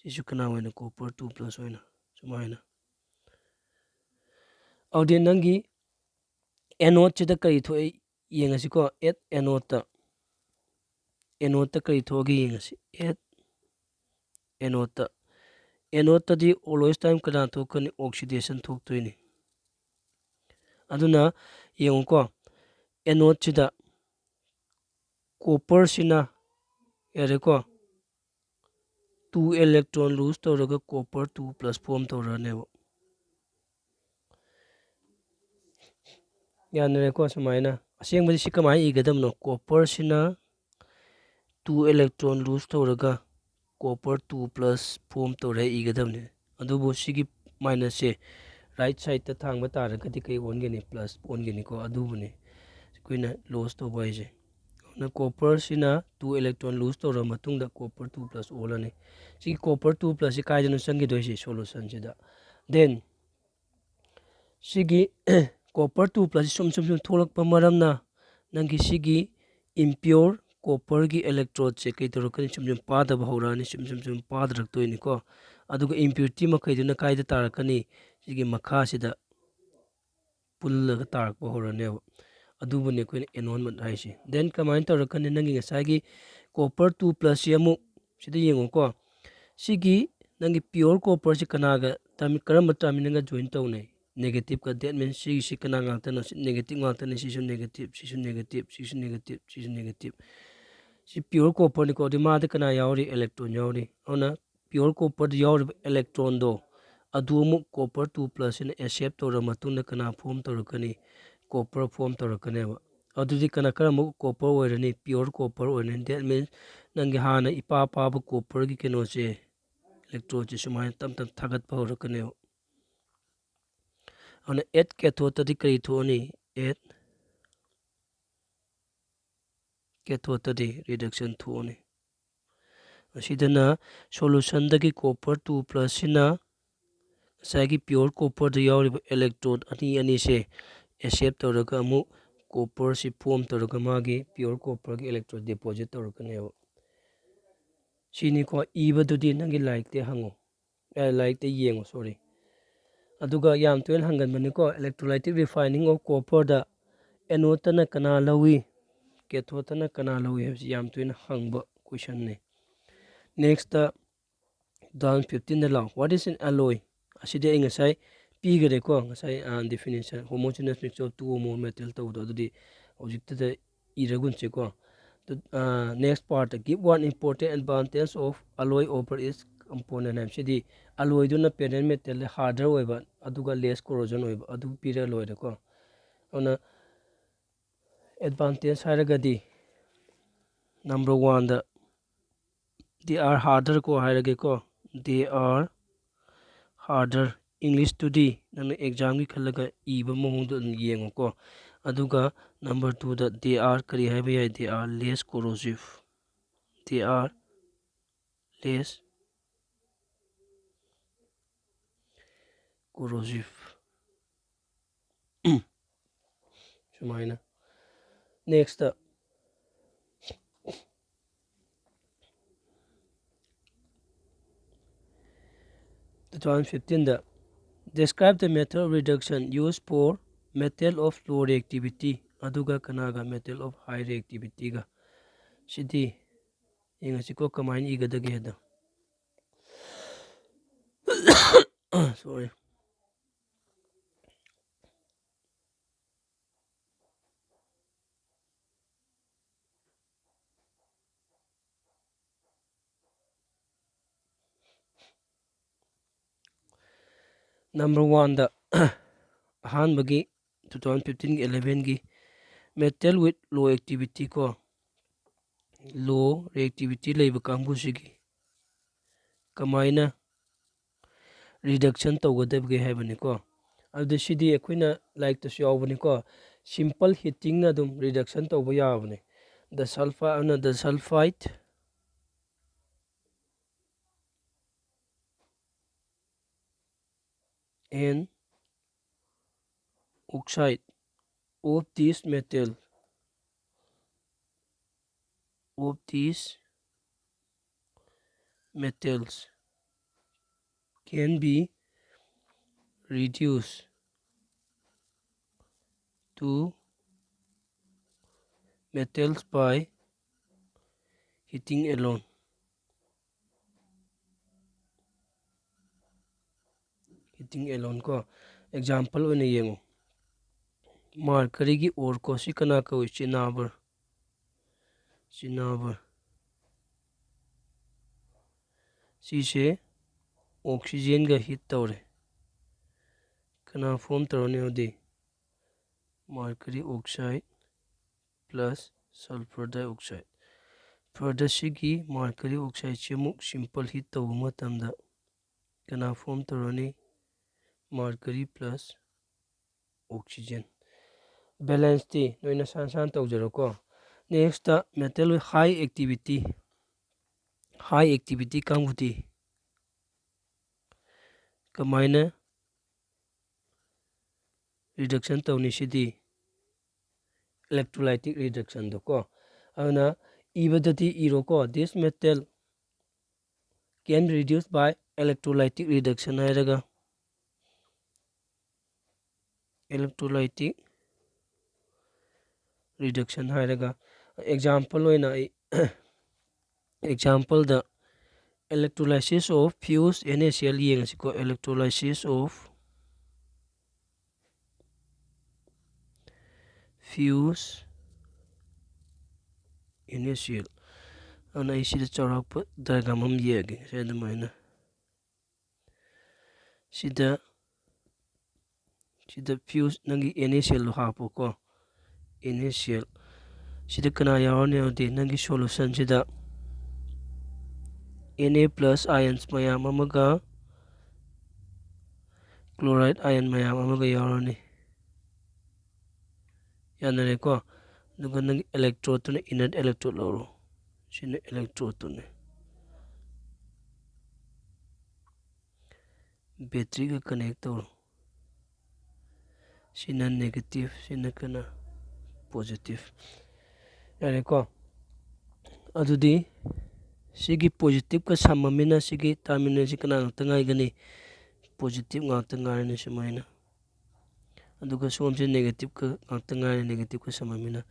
ꯁꯤꯁꯨ ꯀꯅꯥ ꯑꯣꯏꯅ? Copper two plus ꯑꯣꯏꯅ ꯁꯨꯃꯥꯏꯅ꯫ ꯑꯗꯨꯗꯤ ꯅꯪꯒꯤ anodeꯁꯤꯗ ꯀꯔꯤ ꯊꯣꯛꯏ ꯌꯦꯡꯉꯁꯤꯀꯣ꯫ At anodeꯇ, anodeꯇ ꯀꯔꯤ ꯊꯣꯛꯑꯒꯦ ꯌꯦꯡꯉꯁꯤ꯫ At anodeꯇ anode ꯇꯗꯤ always time ꯀꯅꯥ ꯊꯣꯛꯀꯅꯤ? Oxidation ꯊꯣꯛꯇꯣꯏꯅꯤ꯫ ꯑꯗꯨꯅ ꯌꯦꯡꯉꯨꯀꯣ, anode ꯁꯤꯗ copper ꯁꯤꯅ, ꯌꯥꯔꯦꯀꯣ, two electron lose ꯇꯧꯔꯒ copper two plus form ꯇꯧꯔꯅꯦꯕ꯫ ꯌꯥꯅꯔꯦꯀꯣ? ꯁꯨꯃꯥꯏꯅ ꯑꯁꯦꯡꯕꯗꯤ ꯁꯤ ꯀꯃꯥꯏꯅ ꯏꯒꯗꯕꯅꯣ? Copper ꯁꯤꯅ two electron lose ꯇꯧꯔꯒ copper two plus form ꯇꯧꯔꯦ ꯏꯒꯗꯕꯅꯤ꯫ ꯑꯗꯨꯕꯨ ꯁꯤꯒꯤ minus ꯁꯦ right side ꯇ ꯊꯥꯡꯕ ꯇꯥꯔꯒꯗꯤ ꯀꯩ ꯑꯣꯟꯒꯅꯤ? Plus ꯑꯣꯟꯒꯅꯤꯀꯣ꯫ ꯑꯗꯨꯕꯨꯅꯤ ꯑꯩꯈꯣꯏꯅ loss ꯇꯧꯕ ꯍꯥꯏꯁꯦ꯫ ꯑꯗꯨꯅ copper ꯁꯤꯅ two electron lose ꯇꯧꯔꯕ ꯃꯇꯨꯡꯗ copper two plus ꯑꯣꯜꯂꯅꯤ꯫ ꯁꯤꯒꯤ copper two plus ꯁꯤ ꯀꯥꯏꯗꯅꯣ ꯆꯪꯈꯤꯗꯣꯏꯁꯦ? Solution ꯁꯤꯗ꯫ Then ꯁꯤꯒꯤ copper two plus ꯁꯤ ꯁꯨꯝ ꯁꯨꯝ ꯁꯨꯝ ꯊꯣꯛꯂꯛꯄ ꯃꯔꯝꯅ ꯅꯪꯒꯤ ꯁꯤꯒꯤ impure copper ꯒꯤ electrode ꯁꯦ ꯀꯩ ꯇꯧꯔꯛꯀꯅꯤ? ꯁꯨꯝ ꯁꯨꯝ ꯄꯥꯗꯕ ꯍꯧꯔꯛꯑꯅꯤ, ꯁꯨꯝ ꯁꯨꯝ ꯁꯨꯝ ꯄꯥꯗꯔꯛꯇꯣꯏꯅꯤꯀꯣ꯫ ꯑꯗꯨꯒ impurity ꯃꯈꯩꯗꯨꯅ ꯀꯥꯏꯗ ꯇꯥꯔꯛꯀꯅꯤ? ꯁꯤꯒꯤ ꯃꯈꯥꯁꯤꯗ ꯄꯨꯜꯂꯒ ꯇꯥꯔꯛꯄ ꯍꯧꯔꯅꯦꯕ꯫ ꯑꯗꯨꯕꯨꯅꯦ ꯑꯩꯈꯣꯏꯅ anode ꯍꯥꯏꯁꯦ꯫ Then ꯀꯃꯥꯏꯅ ꯇꯧꯔꯛꯀꯅꯤ? ꯅꯪꯒꯤ ꯉꯁꯥꯏꯒꯤ copper two plus ꯁꯤ ꯑꯃꯨꯛ ꯁꯤꯗ ꯌꯦꯡꯉꯨꯀꯣ꯫ ꯁꯤꯒꯤ ꯅꯪꯒꯤ pure copper ꯁꯤ ꯀꯅꯥꯒ termi-, ꯀꯔꯝꯕ terminal ꯒ join ꯇꯧꯅꯩ? Negative ꯀ꯫ That means ꯁꯤꯒꯤꯁꯤ ꯀꯅꯥ ꯉꯥꯛꯇꯅꯣ? ꯁꯤ negative ꯉꯥꯛꯇꯅꯤ꯫ ꯁꯤꯁꯨ negative, ꯁꯤꯁꯨ negative, ꯁꯤꯁꯨ negative, ꯁꯤꯁꯨ negative꯫ ꯁꯤ pure copper ꯅꯤꯀꯣ꯫ ꯑꯗꯨ ꯃꯥꯗ ꯀꯅꯥ ꯌꯥꯎꯔꯤ? Electron ꯌꯥꯎꯔꯤ꯫ ꯑꯗꯨꯅ pure copper ꯗ ꯌꯥꯎꯔꯤꯕ electron ꯗꯣ ꯑꯗꯨ ꯑꯃꯨꯛ copper two plus ꯁꯤꯅ accept ꯇꯧꯔꯕ ꯃꯇꯨꯡꯗ ꯀꯅꯥ form ꯇꯧꯔꯛꯀꯅꯤ? Copper form ꯇꯧꯔꯛꯀꯅꯦꯕ꯫ ꯑꯗꯨꯗꯤ ꯀꯅꯥ, ꯀꯔꯝꯕ copper ꯑꯣꯏꯔꯅꯤ? Pure copper ꯑꯣꯏꯔꯅꯤ꯫ That means ꯅꯪꯒꯤ ꯍꯥꯟꯅ ꯏꯄꯥ ꯄꯥꯕ copper ꯒꯤ ꯀꯩꯅꯣꯁꯦ, electrode ꯁꯦ ꯁꯨꯃꯥꯏꯅ ꯇꯞ ꯇꯞ ꯊꯥꯒꯠꯄ ꯍꯧꯔꯛꯀꯅꯦꯕ꯫ ꯑꯗꯨꯅ at cathode ꯇꯗꯤ ꯀꯔꯤ ꯊꯣꯛꯑꯅꯤ? At cathode ꯇꯗꯤ reduction ꯊꯣꯛꯑꯅꯤ꯫ ꯑꯁꯤꯗꯅ solution ꯗꯒꯤ copper two plus ꯁꯤꯅ ꯉꯁꯥꯏꯒꯤ pure copper ꯗ ꯌꯥꯎꯔꯤꯕ electrode ꯑꯅꯤ ꯑꯅꯤꯁꯦ accept ꯇꯧꯔꯒ ꯑꯃꯨꯛ copper ꯁꯤ form ꯇꯧꯔꯒ ꯃꯥꯒꯤ pure copper ꯒꯤ electrode deposit ꯇꯧꯔꯛꯀꯅꯦꯕ꯫ ꯁꯤꯅꯤꯀꯣ, ꯏꯕꯗꯨꯗꯤ ꯅꯪꯒꯤ ꯂꯥꯏꯔꯤꯛꯇ ꯍꯪꯉꯨ, ꯑꯦ, ꯂꯥꯏꯔꯤꯛꯇ ꯌꯦꯡꯉꯨ, sorry꯫ ꯑꯗꯨꯒ ꯌꯥꯝ ꯇꯣꯏꯅ ꯍꯪꯒꯟꯕꯅꯤꯀꯣ, electrolytic refining of copper the anode ꯇꯅ ꯀꯅꯥ ꯂꯧꯏ, cathode ꯇꯅ ꯀꯅꯥ ꯂꯧꯏ ꯍꯥꯏꯕꯁꯤ ꯌꯥꯝ ꯇꯣꯏꯅ ꯍꯪꯕ question ꯅꯤ꯫ Next ꯇ two thousand fifteen ꯗ ꯂꯥꯛꯑꯣ꯫ What is an alloy? ꯑꯁꯤꯗꯤ ꯑꯩ ꯉꯁꯥꯏ ꯄꯤꯈꯔꯦꯀꯣ, ꯉꯁꯥꯏ, ꯑ, definition, homogeneous mixture of two or more metal ꯇꯧꯕꯗꯣ, ꯑꯗꯨꯗꯤ ꯍꯧꯖꯤꯛꯇꯗ ꯏꯔꯒꯨꯟꯁꯦꯀꯣ꯫ ꯑꯗꯨ, ꯑ, next part, give one important advantage of alloy over its component ꯍꯥꯏꯕꯁꯤꯗꯤ alloy ꯗꯨꯅ parent metal ꯗ harder ꯑꯣꯏꯕ, ꯑꯗꯨꯒ less corrosion ꯑꯣꯏꯕ, ꯑꯗꯨ ꯄꯤꯔ ꯂꯣꯏꯔꯦꯀꯣ꯫ ꯑꯗꯨꯅ advantage ꯍꯥꯏꯔꯒꯗꯤ number one the they are harder ꯀꯣ ꯍꯥꯏꯔꯒꯦꯀꯣ꯫ They are harder꯫ English ꯇꯨꯗꯤ ꯅꯪꯅ exam ꯒꯤ ꯈꯜꯂꯒ ꯏꯕ ꯃꯑꯣꯡꯗꯣ ꯑꯗꯨꯝ ꯌꯦꯡꯉꯨꯀꯣ꯫ ꯑꯗꯨꯒ number two the they are ꯀꯔꯤ ꯍꯥꯏꯕ ꯌꯥꯏ? They are less corrosive꯫ They are less corrosive꯫ ꯁꯨꯃꯥꯏꯅ꯫ Next, two thousand fifteen the, describe the method of reduction used for metal of low reactivity꯫ ꯑꯗꯨꯒ ꯀꯅꯥꯒ? Metal of high reactivity ꯒ꯫ ꯁꯤꯗꯤ ꯌꯦꯡꯉꯁꯤꯀꯣ, ꯀꯃꯥꯏꯅ ꯏꯒꯗꯒꯦ ꯍꯥꯏꯗꯣ꯫ Sorry꯫ Number one ꯗ, ꯑꯍꯥꯟꯕꯒꯤ two thousand fifteen ꯒꯤ eleven ꯒꯤ metal with low reactivity ꯀꯣ, low reactivity ꯂꯩꯕ ꯀꯥꯡꯕꯨꯁꯤꯒꯤ ꯀꯃꯥꯏꯅ reduction ꯇꯧꯒꯗꯕꯒꯦ ꯍꯥꯏꯕꯅꯤꯀꯣ꯫ ꯑꯗꯨꯗ ꯁꯤꯗꯤ ꯑꯩꯈꯣꯏꯅ ꯂꯥꯏꯔꯤꯛꯇꯁꯨ ꯌꯥꯎꯕꯅꯤꯀꯣ, simple heating ꯅ ꯑꯗꯨꯝ reduction ꯇꯧꯕ ꯌꯥꯕꯅꯤ꯫ The sulfide, ꯑꯗꯨꯅ the sulfide and oxide of these metal, of these metals can be reduced to metals by heating alone. Alone ꯀꯣ, example ꯑꯣꯏꯅ ꯌꯦꯡꯉꯨ꯫ Mercury ꯒꯤ ore ꯀꯣ, ꯁꯤ ꯀꯅꯥ ꯀꯧꯏ? Cinnabar꯫ Cinnabar꯫ ꯁꯤꯁꯦ oxygen ꯒ heat ꯇꯧꯔꯦ꯫ ꯀꯅꯥ form ꯇꯧꯔꯅꯤ ꯑꯗꯨꯗꯤ? Mercury oxide plus sulfur dioxide꯫ Further ꯁꯤꯒꯤ mercury oxide ꯁꯤ ꯑꯃꯨꯛ simple heat ꯇꯧꯕ ꯃꯇꯝꯗ ꯀꯅꯥ form ꯇꯧꯔꯅꯤ? Mercury plus oxygen꯫ Balance T ꯅꯣꯏ ꯅꯁꯥ ꯅꯁꯥꯅ ꯇꯧꯖꯔꯣꯀꯣ꯫ Next metal high activity, high activity ꯀꯥꯡꯕꯨꯗꯤ ꯀꯃꯥꯏꯅ reduction ꯇꯧꯅꯤ? ꯁꯤꯗꯤ electrolytic reduction ꯗꯣ ꯀꯣ꯫ ꯑꯗꯨꯅ ꯏꯕꯗꯗꯤ ꯏꯔꯣꯀꯣ, this metal can reduce by electrolytic reduction ꯍꯥꯏꯔꯒ, electrolytic reduction ꯍꯥꯏꯔꯒ, example ꯑꯣꯏꯅ ꯑꯩ example the electrolysis of fused NaCl ꯌꯦꯡꯉꯁꯤꯀꯣ꯫ Electrolysis of fused NaCl꯫ ꯑꯗꯨꯅ ꯑꯩ ꯁꯤꯗ ꯆꯥꯎꯔꯥꯛꯄ diagram ꯑꯃ ꯌꯦꯛꯑꯒꯦ꯫ ꯁꯤ ꯑꯗꯨꯃꯥꯏꯅ ꯁꯤꯗ, ꯁꯤꯗ fused ꯅꯪꯒꯤ NaCl ꯗꯣ ꯍꯥꯞꯄꯣꯀꯣ꯫ NaCl꯫ ꯁꯤꯗ ꯀꯅꯥ ꯌꯥꯎꯔꯅꯤ ꯍꯥꯏꯕꯗꯤ ꯅꯪꯒꯤ solution ꯁꯤꯗ Na plus ions ꯃꯌꯥꯝ ꯑꯃꯒ chloride ion ꯃꯌꯥꯝ ꯑꯃꯒ ꯌꯥꯎꯔꯅꯤ꯫ ꯌꯥꯅꯔꯦꯀꯣ? ꯑꯗꯨꯒ ꯅꯪꯒꯤ electrode ꯇꯨꯅ inert electrode ꯂꯧꯔꯣ꯫ ꯁꯤꯅ electrode ꯇꯨꯅꯦ꯫ Battery ꯒ connect ꯇꯧꯔꯣ꯫ ꯁꯤꯅ negative, ꯁꯤꯅ ꯀꯅꯥ? Positive꯫ ꯌꯥꯔꯦꯀꯣ? ꯑꯗꯨꯗꯤ ꯁꯤꯒꯤ positive ꯀ ꯁꯝꯃꯃꯤꯅ ꯁꯤꯒꯤ terminal ꯁꯤ ꯀꯅꯥ ꯉꯥꯛꯇ ꯉꯥꯏꯒꯅꯤ? Positive ꯉꯥꯛꯇ ꯉꯥꯏꯔꯅꯤ ꯁꯨꯃꯥꯏꯅ꯫ ꯑꯗꯨꯒ ꯁꯣꯝꯁꯦ negative ꯀ ꯉꯥꯛꯇ ꯉꯥꯏꯔꯦ, negative ꯀ ꯁꯝꯃꯃꯤꯅ꯫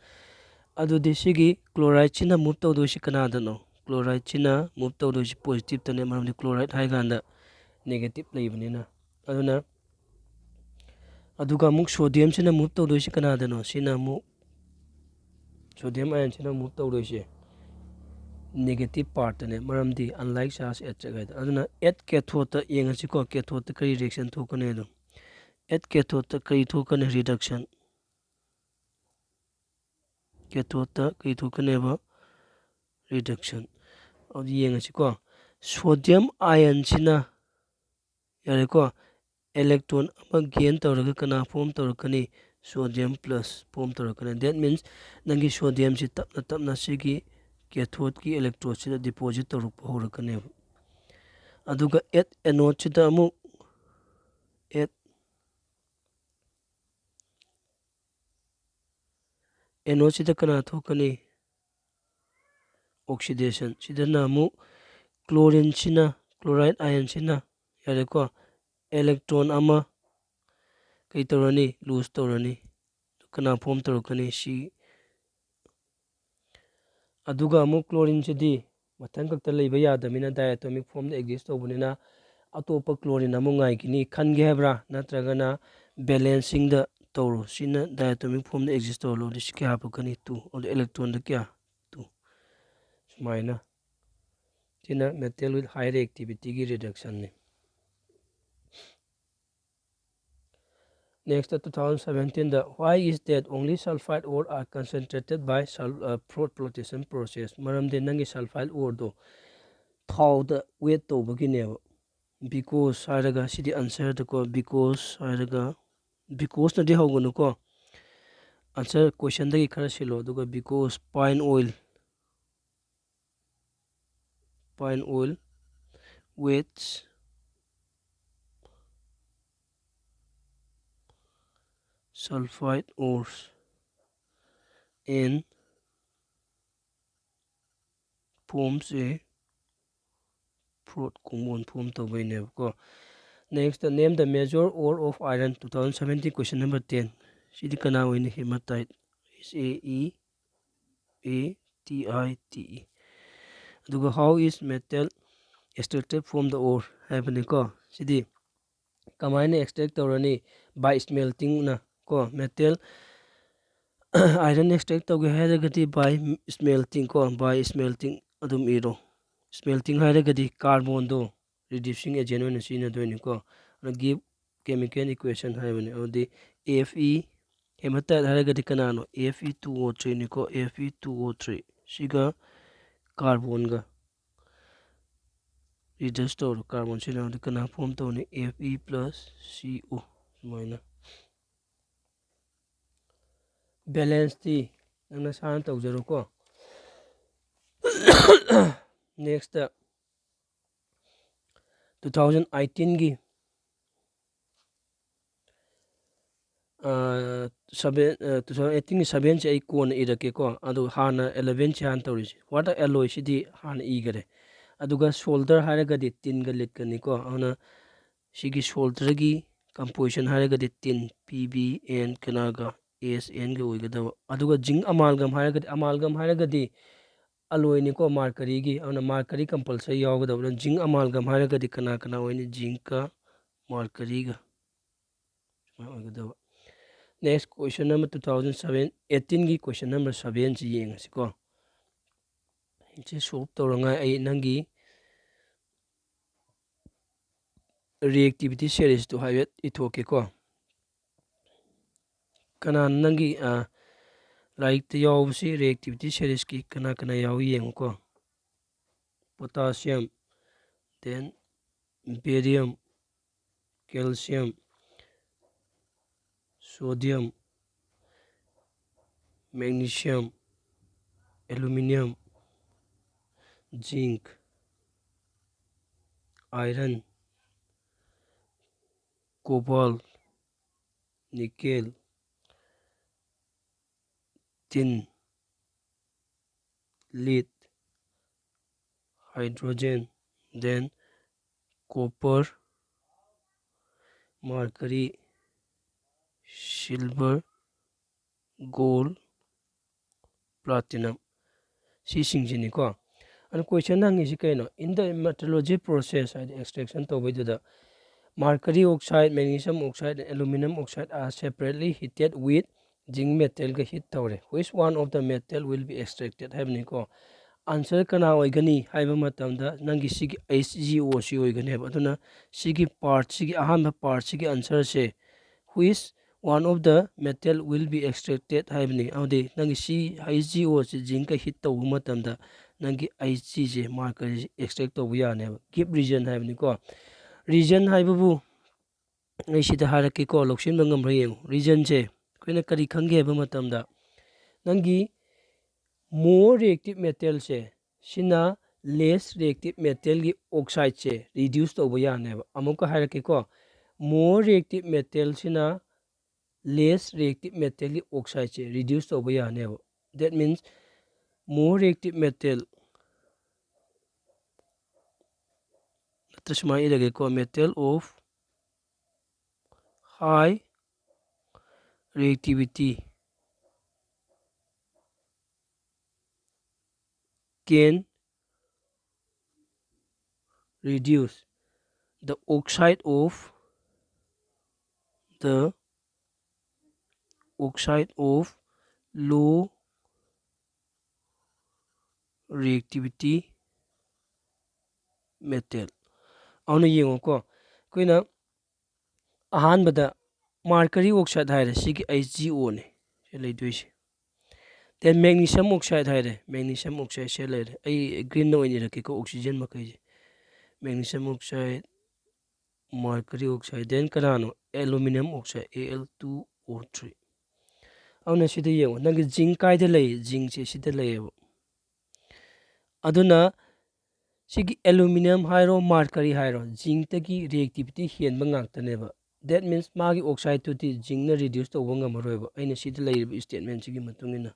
ꯑꯗꯨꯗꯤ ꯁꯤꯒꯤ chloride ꯁꯤꯅ move ꯇꯧꯗꯣꯏꯁꯤ ꯀꯅꯥꯗꯅꯣ? Chloride ꯁꯤꯅ move ꯇꯧꯗꯣꯏꯁꯤ positive ꯇꯅꯦ, ꯃꯔꯝꯗꯤ chloride ꯍꯥꯏ ꯀꯥꯟꯗ negative ꯂꯩꯕꯅꯤꯅ꯫ ꯑꯗꯨꯅ, ꯑꯗꯨꯒ ꯑꯃꯨꯛ sodium ꯁꯤꯅ move ꯇꯧꯗꯣꯏꯁꯤ ꯀꯅꯥꯗꯅꯣ? ꯁꯤꯅ ꯑꯃꯨꯛ, sodium ion ꯁꯤꯅ move ꯇꯧꯗꯣꯏꯁꯦ negative part ꯇꯅꯦ, ꯃꯔꯝꯗꯤ unlike charge at ꯍꯥꯏꯗꯣ꯫ ꯑꯗꯨꯅ at cathode ꯇ ꯌꯦꯡꯉꯁꯤꯀꯣ, cathode ꯇ ꯀꯔꯤ reaction ꯊꯣꯛꯀꯅꯤ ꯑꯗꯣ꯫ At cathode ꯇ ꯀꯔꯤ ꯊꯣꯛꯀꯅꯤ? Reduction꯫ Cathode ꯇ ꯀꯔꯤ ꯊꯣꯛꯀꯅꯦꯕ? Reduction꯫ ꯑꯗꯨ ꯌꯦꯡꯉꯁꯤꯀꯣ, sodium ion ꯁꯤꯅ, ꯌꯥꯔꯦꯀꯣ, electron ꯑꯃ gain ꯇꯧꯔꯒ ꯀꯅꯥ form ꯇꯧꯔꯛꯀꯅꯤ? Sodium plus form ꯇꯧꯔꯛꯀꯅꯤ꯫ That means ꯅꯪꯒꯤ sodium ꯁꯤ ꯇꯞꯅ ꯇꯞꯅ ꯁꯤꯒꯤ cathode ꯀꯤ electrode ꯁꯤꯗ deposit ꯇꯧꯔꯛꯄ ꯍꯧꯔꯛꯀꯅꯦꯕ꯫ ꯑꯗꯨꯒ at anode ꯁꯤꯗ ꯑꯃꯨꯛ, at anode ꯁꯤꯗ ꯀꯅꯥ ꯊꯣꯛꯀꯅꯤ? Oxidation꯫ ꯁꯤꯗꯅ ꯑꯃꯨꯛ chlorine ꯁꯤꯅ, chloride ion ꯁꯤꯅ, ꯌꯥꯔꯦꯀꯣ, electron ꯑꯃ ꯀꯩ ꯇꯧꯔꯅꯤ? Lose ꯇꯧꯔꯅꯤ꯫ ꯀꯅꯥ form ꯇꯧꯔꯛꯀꯅꯤ? ꯁꯤ꯫ ꯑꯗꯨꯒ ꯑꯃꯨꯛ chlorine ꯁꯤꯗꯤ ꯃꯊꯪ ꯈꯛꯇ ꯂꯩꯕ ꯌꯥꯗꯕꯅꯤꯅ diatomic form ꯗ exist ꯇꯧꯕꯅꯤꯅ ꯑꯇꯣꯞꯄ chlorine ꯑꯃꯨꯛ ꯉꯥꯏꯈꯤꯅꯤ꯫ ꯈꯟꯒꯦ ꯍꯥꯏꯕ꯭ꯔꯥ? ꯅꯠꯇ꯭ꯔꯒꯅ balancing ꯗ ꯇꯧꯔꯣ꯫ ꯁꯤꯅ diatomic form ꯗ exist ꯇꯧꯍꯜꯂꯣ꯫ ꯑꯗꯨ ꯁꯤ ꯀꯌꯥ ꯍꯥꯞꯄꯛꯀꯅꯤ? Two꯫ ꯑꯗꯨ electron ꯗ ꯀꯌꯥ? Two꯫ ꯁꯨꯃꯥꯏꯅ꯫ ꯁꯤꯅ metal with high reactivity ꯒꯤ reduction ꯅꯤ꯫ Next, two thousand seventeen the, "Why is that only sulfide ore are concentrated by sul-, uh, frot flotation process?" ꯃꯔꯝꯗꯤ ꯅꯪꯒꯤ sulfide ore ꯗꯣ ꯊꯥꯎꯗ wet ꯇꯧꯕꯒꯤꯅꯦꯕ꯫ Because ꯍꯥꯏꯔꯒ, ꯁꯤꯗꯤ answer ꯗꯀꯣ, because ꯍꯥꯏꯔꯒ, because ꯅꯗꯤ ꯍꯧꯒꯅꯨꯀꯣ꯫ Answer question ꯗꯒꯤ ꯈꯔ ꯁꯤꯜꯂꯣ, ꯑꯗꯨꯒ because pine oil, pine oil wets sulfide ores and forms a frot compound form ꯇꯧꯕꯩꯅꯦꯕꯀꯣ꯫ Next, "Name the major ore of iron", two thousand seventeen, question number ten꯫ ꯁꯤꯗꯤ ꯀꯅꯥ ꯑꯣꯏꯅꯤ? Hematite꯫ H A E M A T I T E꯫ ꯑꯗꯨꯒ "How is metal extracted from the ore?" ꯍꯥꯏꯕꯅꯤꯀꯣ꯫ ꯁꯤꯗꯤ ꯀꯃꯥꯏꯅ extract ꯇꯧꯔꯅꯤ? By smelting ꯅ ꯀꯣ, metal iron extract ꯇꯧꯒꯦ ꯍꯥꯏꯔꯒꯗꯤ by smelting ꯀꯣ, by smelting ꯑꯗꯨꯝ ꯏꯔꯣ꯫ Smelting ꯍꯥꯏꯔꯒꯗꯤ carbon ꯗꯣ reducing agent ꯑꯣꯏꯅ ꯁꯤꯖꯤꯟꯅꯗꯣꯏꯅꯤꯀꯣ꯫ ꯑꯗꯨꯅ give chemical equation ꯍꯥꯏꯕꯅꯤ꯫ ꯑꯗꯨꯗꯤ Fe hematite ꯍꯥꯏꯔꯒꯗꯤ ꯀꯅꯥꯅꯣ? Fe two O three ꯅꯤꯀꯣ, Fe two O three꯫ ꯁꯤꯒ carbon ꯒ reduce ꯇꯧꯔꯣ꯫ Carbon ꯁꯤꯖꯤꯟꯅꯔꯗꯤ ꯀꯅꯥ form ꯇꯧꯅꯤ? Fe plus C O ꯁꯨꯃꯥꯏꯅ꯫ Balance ꯇꯤ ꯅꯪ ꯅꯁꯥꯅ ꯇꯧꯖꯔꯣꯀꯣ꯫ Next, two thousand eighteen ꯒꯤ, ꯑ, seven, ꯑ, two thousand eighteen ꯒꯤ seven ꯁꯦ ꯑꯩ ꯀꯣꯟꯅ ꯏꯔꯛꯀꯦꯀꯣ꯫ ꯑꯗꯨ ꯍꯥꯟꯅ eleven ꯁꯦ ꯍꯥꯟꯅ ꯇꯧꯔꯤꯁꯦ꯫ What alloy ꯁꯤꯗꯤ ꯍꯥꯟꯅ ꯏꯈꯔꯦ꯫ ꯑꯗꯨꯒ solder ꯍꯥꯏꯔꯒꯗꯤ tin ꯒ lead ꯀꯅꯤꯀꯣ꯫ ꯑꯗꯨꯅ ꯁꯤꯒꯤ solder ꯒꯤ composition ꯍꯥꯏꯔꯒꯗꯤ tin, P B N ꯀꯅꯥꯒ? S N ꯒ ꯑꯣꯏꯒꯗꯕ꯫ ꯑꯗꯨꯒ zinc amalgam ꯍꯥꯏꯔꯒꯗꯤ, amalgam ꯍꯥꯏꯔꯒꯗꯤ alloy ꯅꯤꯀꯣ, mercury ꯒꯤ, ꯑꯗꯨꯅ mercury compulsory ꯌꯥꯎꯒꯗꯕ꯫ ꯑꯗꯨꯅ zinc amalgam ꯍꯥꯏꯔꯒꯗꯤ ꯀꯅꯥ ꯀꯅꯥ ꯑꯣꯏꯅꯤ? Zinc ꯀ mercury ꯒ ꯁꯨꯃꯥꯏꯅ ꯑꯣꯏꯒꯗꯕ꯫ Next question number two thousand seven, eighteen ꯒꯤ question number seven ꯁꯤ ꯌꯦꯡꯉꯁꯤꯀꯣ꯫ ꯁꯤ solve ꯇꯧꯔꯉꯥꯏ ꯑꯩ ꯅꯪꯒꯤ reactivity series ꯇꯨ ꯍꯥꯏꯐꯦꯠ ꯏꯊꯣꯛꯀꯦꯀꯣ꯫ ꯀꯅꯥꯅ ꯅꯪꯒꯤ, ꯑ, ꯂꯥꯏꯔꯤꯛꯇ ꯌꯥꯎꯕꯁꯤ reactivity series ꯀꯤ ꯀꯅꯥ ꯀꯅꯥ ꯌꯥꯎꯏ ꯌꯦꯡꯉꯨꯀꯣ꯫ Potassium, then barium, calcium, sodium, magnesium, aluminium, zinc, iron, cobalt, nickel, tin, lead, hydrogen, then copper, mercury, silver, gold, platinum, ꯁꯤꯁꯤꯡꯁꯤꯅꯤꯀꯣ꯫ ꯑꯗꯣ question ꯍꯪꯉꯤꯁꯤ ꯀꯩꯅꯣ? In the metallurgy process, ꯍꯥꯏꯗꯤ extraction ꯇꯧꯕꯩꯗꯨꯗ, Mercury oxide, magnesium oxide, aluminum oxide are separately heated with zinc metalꯒ heat ꯇꯧꯔꯦ, which one of the metal will be extracted ꯍꯥꯏꯕꯅꯤꯀꯣ꯫ Answer ꯀꯅꯥ ꯑꯣꯏꯒꯅꯤ ꯍꯥꯏꯕ ꯃꯇꯝꯗ ꯅꯪꯒꯤ ꯁꯤꯒꯤ H G O ꯁꯤ ꯑꯣꯏꯒꯅꯦꯕ꯫ ꯑꯗꯨꯅ ꯁꯤꯒꯤ part ꯁꯤꯒꯤ ꯑꯍꯥꯟꯕ part ꯁꯤꯒꯤ answer say which one of the metal will be extracted ꯍꯥꯏꯕꯅꯤ꯫ ꯑꯗꯨꯗꯤ ꯅꯪꯒꯤ ꯁꯤ H G O ꯁꯤ zincꯀ heat ꯇꯧꯕ ꯃꯇꯝꯗ ꯅꯪꯒꯤ Hg ꯁꯦ mercury extract ꯇꯧꯕ ꯌꯥꯅꯦꯕ꯫ Give reason ꯍꯥꯏꯕꯅꯤꯀꯣ꯫ Reason ꯍꯥꯏꯕꯕꯨ ꯑꯩ ꯁꯤꯗ ꯍꯥꯏꯔꯛꯀꯦꯀꯣ, ꯂꯧꯁꯤꯟꯕ ꯉꯝꯕ꯭ꯔꯥ ꯌꯦꯡꯉꯨ꯫ Reasonꯁꯦ ꯑꯩꯈꯣꯏꯅ ꯀꯔꯤ ꯈꯪꯒꯦ ꯍꯥꯏꯕ ꯃꯇꯝꯗ ꯅꯪꯒꯤ more reactive metalꯁꯦ ꯁꯤꯅ less reactive metalꯒꯤ oxideꯁꯦ reduce ꯇꯧꯕ ꯌꯥꯅꯦꯕ꯫ ꯑꯃꯨꯛꯀ ꯍꯥꯏꯔꯛꯀꯦꯀꯣ, more reactive metalꯁꯤꯅ less reactive metalꯒꯤ oxideꯁꯦ reduce ꯇꯧꯕ ꯌꯥꯅꯦꯕ꯫ That means more reactive metal ꯅꯠꯇ꯭ꯔ ꯁꯨꯃꯥꯏꯅ ꯏꯔꯒꯦꯀꯣ, metal of high reactivity can reduce the oxide of the oxide of low reactivity metal꯫ ꯑꯗꯨꯅ ꯌꯦꯡꯉꯣꯀꯣ, ꯑꯩꯈꯣꯏꯅ ꯑꯍꯥꯟꯕꯗ mercury oxide ꯍꯥꯏꯔꯦ, ꯁꯤꯒꯤ Hg O ꯅꯤ ꯁꯤ ꯂꯩꯗꯣꯏꯁꯦ꯫ Then magnesium oxide ꯍꯥꯏꯔꯦ, magnesium oxide ꯁꯦ ꯂꯩꯔꯦ꯫ ꯑꯩ greenꯅ ꯑꯣꯏꯅ ꯏꯔꯛꯀꯦꯀꯣ oxygen ꯃꯈꯩꯁꯦ꯫ Magnesium oxide, mercury oxide, then ꯀꯅꯥꯅꯣ? Aluminum oxide, Al two O three꯫ ꯑꯗꯨꯅ ꯁꯤꯗ ꯌꯦꯡꯉꯣ, ꯅꯪꯒꯤ zinc ꯀꯥꯏꯗ ꯂꯩ? Zincꯁꯦ ꯁꯤꯗ ꯂꯩꯌꯦꯕ꯫ ꯑꯗꯨꯅ ꯁꯤꯒꯤ aluminum ꯍꯥꯏꯔꯣ, mercury ꯍꯥꯏꯔꯣ, zincꯇꯒꯤ reactivity ꯍꯦꯟꯕ ꯉꯥꯛꯇꯅꯦꯕ꯫ That means ꯃꯥꯒꯤ oxideꯇꯨꯗꯤ zincꯅ reduce ꯇꯧꯕ ꯉꯝꯃꯔꯣꯏꯕ, ꯑꯩꯅ ꯁꯤꯗ ꯂꯩꯔꯤꯕ statementꯁꯤꯒꯤ ꯃꯇꯨꯡ ꯏꯟꯅ꯫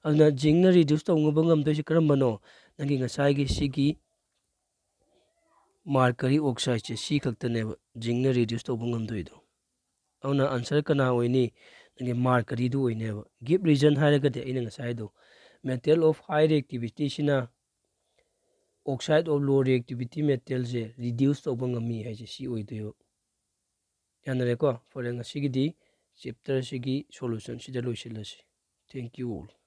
ꯑꯗꯨꯅ zincꯅ reduce ꯇꯧꯕ ꯉꯝꯗꯣꯏꯁꯦ ꯀꯔꯝꯕꯅꯣ? ꯅꯪꯒꯤ ꯉꯁꯥꯏꯒꯤ ꯁꯤꯒꯤ mercury oxideꯁꯦ ꯁꯤ ꯈꯛꯇꯅꯦꯕ zincꯅ reduce ꯇꯧꯕ ꯉꯝꯗꯣꯏꯗꯣ꯫ ꯑꯗꯨꯅ answer ꯀꯅꯥ ꯑꯣꯏꯅꯤ? ꯅꯪꯒꯤ mercuryꯗꯨ ꯑꯣꯏꯅꯦꯕ꯫ Give reason ꯍꯥꯏꯔꯒꯗꯤ ꯑꯩꯅ ꯉꯁꯥꯏꯗꯣ metal of high reactivityꯁꯤꯅ oxide of low reactivity metalꯁꯦ reduce ꯇꯧꯕ ꯉꯝꯃꯤ ꯍꯥꯏꯁꯦ ꯁꯤ ꯑꯣꯏꯗꯣꯏꯕ꯫ ꯌꯥꯅꯔꯦꯀꯣ? ꯐꯔꯦ, ꯉꯁꯤꯒꯤꯗꯤ ꯆꯦꯞꯇꯔꯁꯤꯒꯤ ꯁꯣꯂꯨꯁꯟꯁꯤꯗ ꯂꯣꯏꯁꯤꯜꯂꯁꯤ꯫ Thank you all.